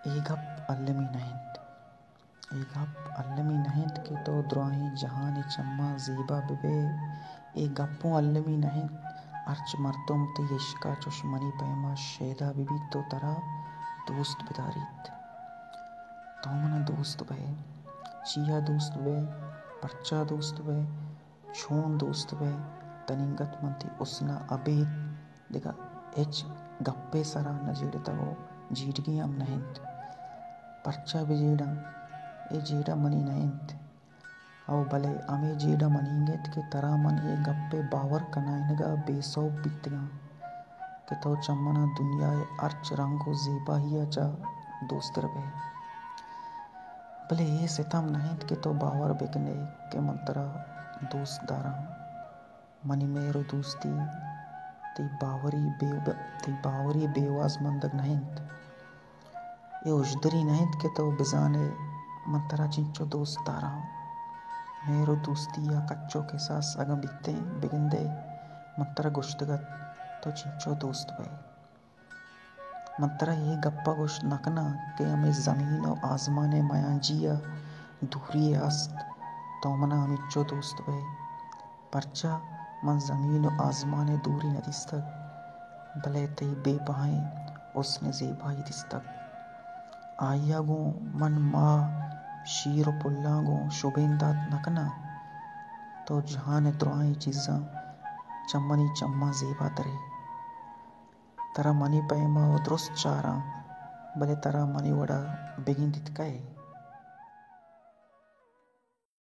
اے گپ المی نہ انت۔ اے گپ المی نہ انت کہ تو دراہیں جہان ءِ چماں زیبا بہ بئے۔ اے گپ اوں المی نہ انت، ہرچ مردم تئی عشق ءَ چش منی پیما شیدا بہ بیت ءُ ترا دوست بداریت۔ تو من ءَ دوست بئے، چیا دوست بئے، پرچا دوست بئے، چون دوست بئے، تنیگت من تئی حسن ءَ ابید دگہ ہچ گپے سرا نہ جیڑتگ ءُ جیڑگی ہم نہ انت۔ پرچا بہ جیڑاں؟ اے جیڑہ منی نہ انت۔ او بلے ہمے جیڑہ منیگ انت کہ ترا من اے گپے باور کنائینگ ءَ بے سوب بیتگاں کہ تو چہ من ءَ دنیا ءِ ہرچ رنگ ءُ زیبائی ءَ چہ دوستر بئے۔ بلے اے ستم نہ انت کہ تو باور بہ کن ئے کہ من ترا دوست داراں۔ منی مہر ءُ دوستی تئی باوری بے، تئی باوری بے واز مندگ نہ انت۔ اے ہژدری نہ انت کہ تو بزان ئے من ترا چنچو دوست داراں۔ مہر ءُ دوستی ءَ کچ ءُ کساس اگاں بیتیں، بگندئے من ترا گوشتگ ات تو چنچو دوست بئے۔ من ترا اے گپ ءَ گوشت نہ کناں کہ ہمے زمین ءُ آزمان ءِ میانجی ءَ دوری یے است، تو من ءَ ہمینچو دوست بئے۔ پرچا من زمین ءُ آزمان ءِ دوری نہ دیستگ، بلے تئی بے بہائیں حسن ءِ زیبائی دیستگ۔ آئی ءَ گوں من ماہ، شیر ءُ پلاں گوں شبین دات نہ کناں۔ تو جہان ءِ دراہیں چیزاں چہ منی چماں زیباتر ئے۔ ترا منی پیما ءَ درست چاراں، بلے ترا منی وڑا بگندیت کئے؟